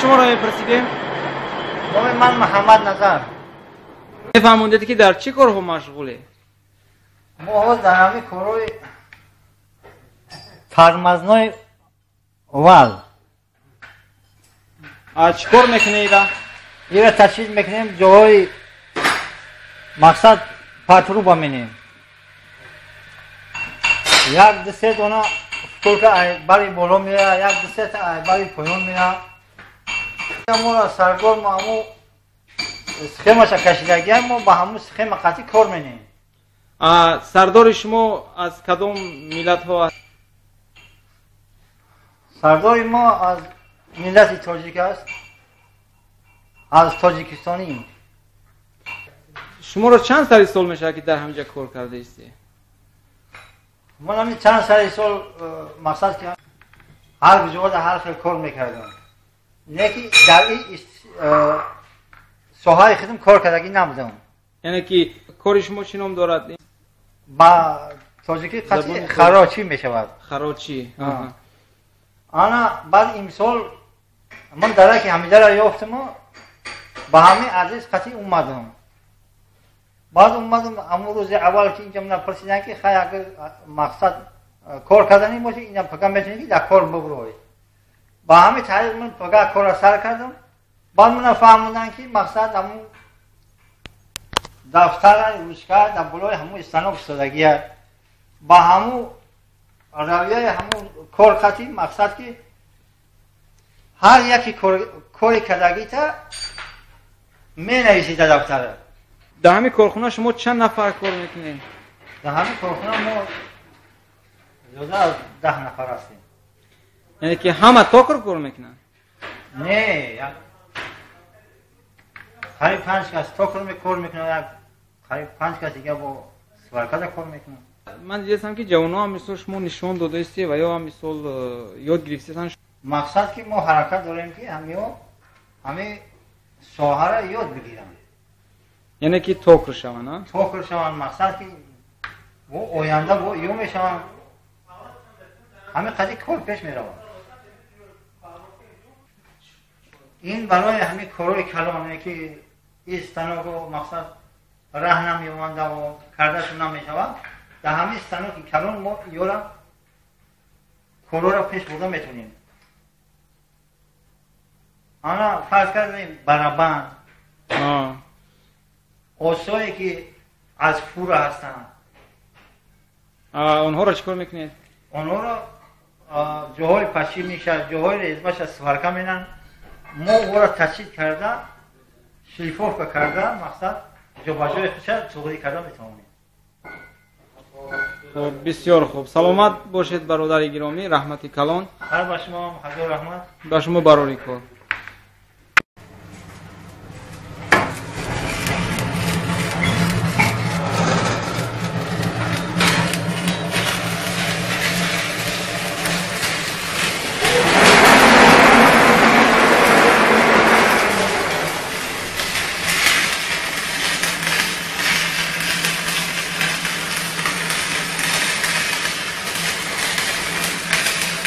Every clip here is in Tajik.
Шуморо мепурсидем. Номи ман Муҳаммад Назар. Мефаҳмондед, ки дар чӣ корҳо машғулед? Мо ҳоз дар ҳамин корҳои тормозной вал. Чӣ кор мекунед? Ира ташкил мекунем, ҷоҳои мақсад патруба менем. Як ду се дона втулка бари боло мея, як ду сета бари поён мея. Моро саргор мо ҳамун схемаша кашидагиам, мо ба ҳамун схема қатъӣ кор менем. Сардори шумо аз кадом миллатҳо аст? Сардори мо аз миллати тоҷик аст, аз тоҷикистонӣ. Шуморо чанд сари сол мешавад, ки дар ҳаминҷа кор карда истед? Ман ҳамин чанд сари сол, мақсад ки ҳар ҷода ҳар хел кор мекардам, лекин дар ин соҳаи худам кор кардагӣ набудам. Яъне ки кори шумо чӣ ном дорад? Ба тоҷикӣ қатъи харочӣ мешавад. Харочӣ. Ана баъд имсол ман дараки ҳамидаро ёфтаму ба ҳамин азиз қатъи омадам. Баъд омадам, ҳамун рӯзи аввал ки инҷа мана пурсиданд, ки хай, агар мақсад кор карданӣ бошӣ, инҷа пага метавонӣ ки дар кор бибурой. Ба ҳамин тариқ ман пага корро сар кардам. Баъд мана фаҳмиданд, ки мақсад ҳамун дафтара, ручка дар болои ҳамун станок истодагия. Ба ҳамун равияи ҳамун кор қатъи мақсад ки ҳар яке кори кардагита менависӣ дар дафтара. Дар ҳамин корхона шумо чанд нафар кор мекунед? Дар ҳамин корхона мо зиёда аз 10 нафар ҳастем. Яъне ки ҳама токар кор мекунанд? Не, қариб 5 кас токар кор мекунанд, қариб 5 кас дига бо сваркада кор мекунанд. Ман дидастам, ки ҷавонҳо ҳам мисол шумо нишон додаистед ва ё ҳам мисол ёд гирифтаанд. Мақсад ки мо ҳаракат дорем, ки ҳамиҳо ҳамин соҳаро ёд бигиранд. Яъне ки токар шаванд, а? Токар шаванд, мақсад ки бо оянда бо ё мешаванд. Ҳамин қадри кор пеш меравад. Ин барои ҳамин корҳои калоне ки ин станоко мақсад раҳ намеёвандаву кардашон намешавад, дар ҳамин станоки калон мо ёра корҳоро пеш бурда метавонем. Ана фарз кардем барабан, осое ки аз фура ҳастанд. Онҳоро чӣ кор мекунед? Онҳоро ҷоҳои пашӣ мешавад, ҷоҳои резбаша сварка менанд. Мо ӯро ташкил карда, шлифовка карда, мақсад ҷобаҷои худша туғрӣ карда метавонем. Хуб, бисёр хуб. Саломат бошед, бародари гиромӣ, раҳмати калон. Ҳар ба шумо ҳазор раҳмат. Ба шумо барори кор.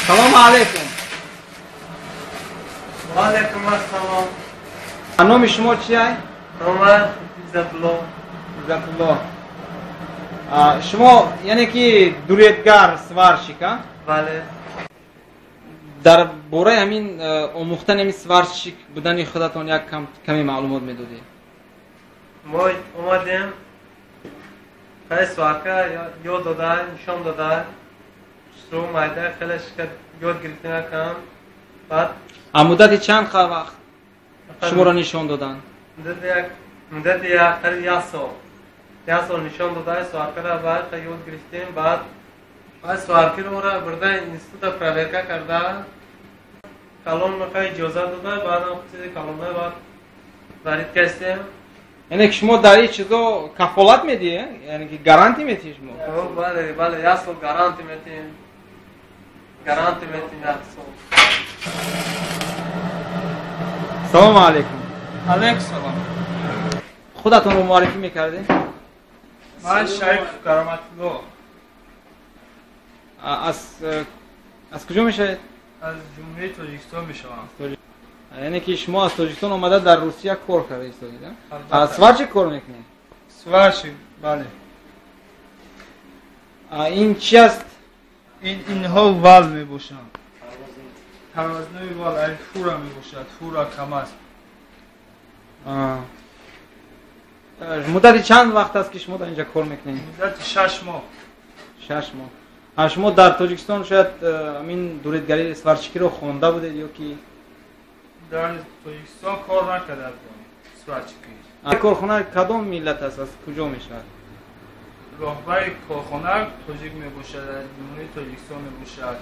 Салому алайкум. Ва алайкум ассалом. Номи шумо чи ай? Номи Иззатулло. Иззатулло. Шумо яъне ки дуредгар, сварщик, а? Бале. Дар бораи ҳамин омӯхтани ҳамин сварщик будани худатон як каме маълумот медодед? Мо омадем, хеле сварка ёд дода, нишон дода, рӯ майда хеле шикат ёд гирифтем якам. Баъд А муддати чанд вақт шуморо нишон доданд? Муддати як қариб як сол. Як сол нишон дода, сваркара баъд хеле ёд гирифтем. Баъд сваркиро бурда института проверка карда, калон мехоҳ иҷоза дода, баъдам чизи калона баъд ворид кардем. Яъне ки шумо дар ин чизо кафолат медиҳед? Яъне ки гарантия медиҳед шумо? Бале, бале, як сол гарантия медиҳем. Гарантия медиҳем як сол. Салому алайкум. Алайкум салом. Худатонро муаррифӣ мекардед? Ман Шарипов Кароматулло. Аз куҷо мешавед? Аз Ҷумҳурии Тоҷикистон мешавам. Яъне ки шумо аз Тоҷикистон омада дар Русия кор карда истодед, а? Сварщик кор мекунед? Сварщик, бале. Ин чи аст? Инҳо вал мебошанд. Тормозной вал, ай фура мебошад, фура КамАЗ. Муддати чанд вақт аст, ки шумо дар инҷа кор мекунед? Муддати 6 моҳ. 6 моҳ. Шумо дар Тоҷикистон шояд ҳамин дуредгарии сварщик иро хонда будед ё ки? Дар Тоҷикистон кор накарда будам сварщик ӣ. Корхона кадом миллат аст, аз куҷо мешавад? Роҳбари корхона тоҷик мебошад, аз Ҷумҳурии Тоҷикистон мебошад.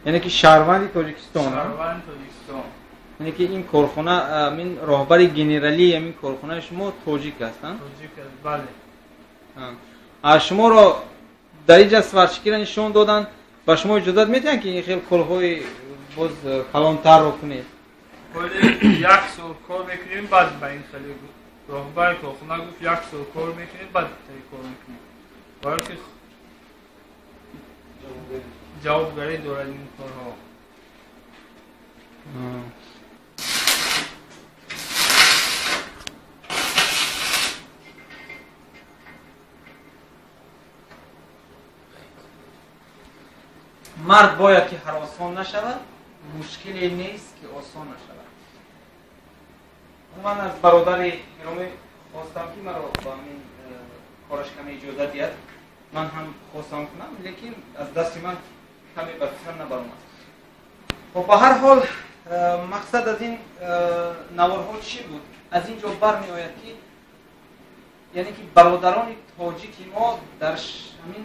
Яъне ки шаҳрванди Тоҷикистон? Шаҳрванди Тоҷикистон. Яъне ки ин корхона, ин роҳбари генералии ҳамин корхонаи шумо тоҷик аст, а? Тоҷик аст, бале. Шуморо дар инҷа сварщик иро нишон доданд, ба шумо иҷозат медиҳанд, ки ин хел корҳои боз калонтарро кунед? Як сол кор мекунем, баъд ба ин хеле роҳбари корхона гуфт, як сол кор мекунем, баъд кор мекунем. Барои ки ҷавобгарӣ дорад ин корҳо. Мард бояд ки ҳаросон нашавад, мушкиле нест, ки осон нашавад. Ман аз бародари гиромӣ хостам, ки маро ба ҳамин кораш каме иҷозат диҳад. Ман ҳам хостам кунам, лекин аз дасти ман каме ба фикр набаромад. Хоб, ба ҳар ҳол, мақсад аз ин наворҳо чӣ буд? Аз ин ҷо бармеояд, ки яъне ки бародарони тоҷики мо дар ҳамин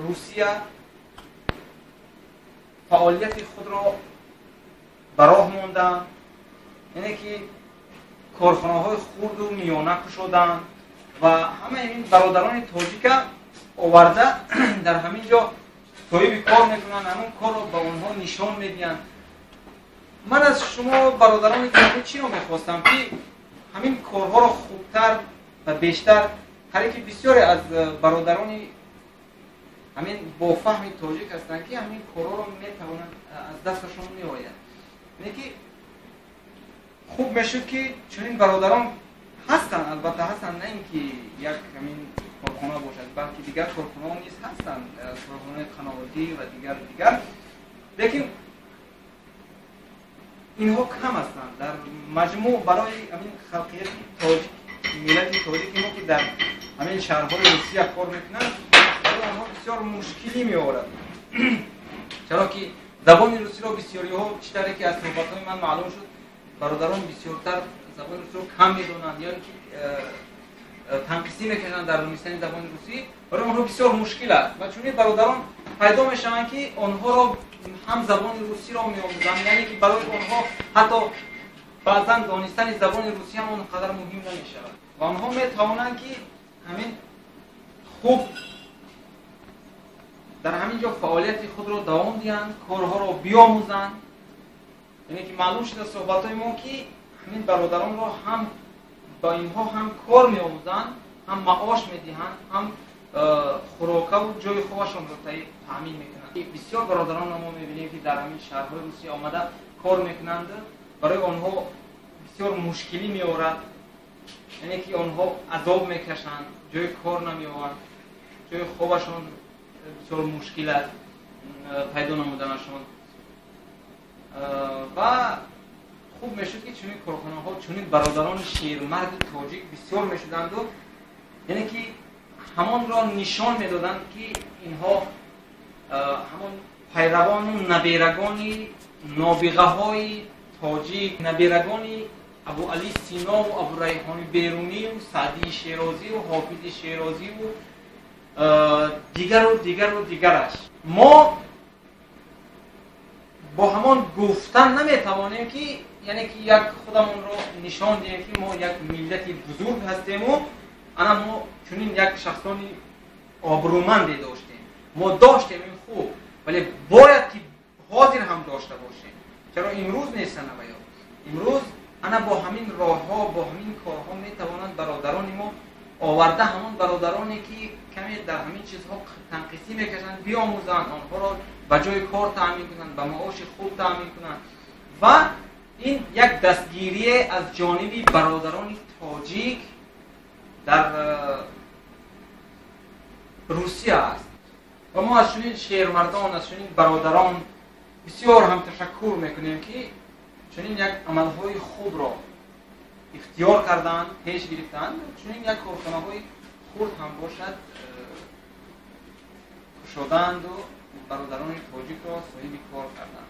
Русия фаъолияти худро ба роҳ монданд, яъне ки корхонаҳои хурду миёна кушоданд ва ҳамаи ин бародарони тоҷика оварда дар ҳамин ҷо соҳиби кор мекунанд, ҳамон корро ба онҳо нишон медиҳанд. Ман аз шумо бародарони гиромӣ чиро мехостам, ки ҳамин корҳоро хубтар ва бештар, ҳаре ки бисёре аз бародарони ҳамин бо фаҳми тоҷик ҳастанд, ки ҳамин корҳоро метавонанд, аз дасташон меояд. Яъне ки хуб мешуд, ки чунин бародарон ҳастанд, албатта ҳастанд, на ин ки як ҳамин корхона бошад, балки дигар корхонаҳо низ ҳастанд, корхонаи қаноатӣ ва дигар дигар, лекин инҳо кам ҳастанд. Дар маҷмӯъ барои ҳамин халқияти тоҷик, миллати тоҷики мо, ки дар ҳамин шаҳрҳои Русия кор мекунанд, барои онҳо бисёр мушкилӣ меорад, чаро ки забони русиро бисёриҳо, чӣ таре ки аз суҳбатҳои ман маълум шуд, бародарон бисёртар забони русиро кам медонанд ё ин ки танқисӣ мекашанд дар донистани забони русӣ. Барои онҳо бисёр мушкил аст ва чунин бародарон пайдо мешаванд, ки онҳоро ҳам забони русиро меомӯзанд, яъне ки барои онҳо ҳатто баъзан донистани забони русӣ ҳам он қадар муҳим намешавад ва онҳо метавонанд, ки ҳамин хуб дар ҳамин ҷо фаъолияти худро давом диҳанд, корҳоро биомӯзанд. Яъне ки маълум шуда суҳбатҳои мо, ки ҳамин бародаронро ҳам ба инҳо ҳам кор меомӯзанд, ҳам маош медиҳанд, ҳам хӯрокаву ҷои хобашонро таъмин мекунанд. Бисёр бародаронро мо мебинем, ки дар ҳамин шаҳрҳои Русия омада кор мекунанд, барои онҳо бисёр мушкилӣ меорад, яъне ки онҳо азоб мекашанд, ҷои кор намеованд, ҷои хобашон бисёр мушкил аст пайдо намуданашон. Ва хуб мешуд, ки чунин корхонаҳо, чунин бародарони шермарди тоҷик бисёр мешуданду, яъне ки ҳамонро нишон медоданд, ки инҳо ҳамон пайравону наберагони нобиғаҳои тоҷик, наберагони Абуалӣ Синову Абурайҳони Берунию Саъдии Шерозию Ҳофизи Шерозиву дигару дигару дигараш. Мо бо ҳамон гуфтан наметавонем, ки яъне ки як худамонро нишон диҳем, ки мо як миллати бузург ҳастему ана мо чунин як шахсони обрӯманде доштем. Мо доштем, ин хуб, вале бояд ки ҳозир ҳам дошта бошем. Чаро имрӯз нестанд аваё? Имрӯз ана бо ҳамин роҳҳо, бо ҳамин корҳо метавонанд бародарони мо оварда ҳамон бародароне, ки каме дар ҳамин чизҳо танқисӣ мекашанд, биомӯзанд, онҳоро ба ҷои кор таъмин кунанд, ба маоши хуб таъмин кунанд ва Ин як дастгирие аз ҷониби бародарони тоҷик дар Русия аст ва мо аз чунин шермардон, аз чунин бародарон бисёр ҳам ташаккур мекунем, ки чунин як амалҳои хубро ихтиёр карданд, пеш гирифтанд, чунин як корхонаҳои хурд ҳам бошад кушодаанду бародарони тоҷикро соҳиби кор карданд.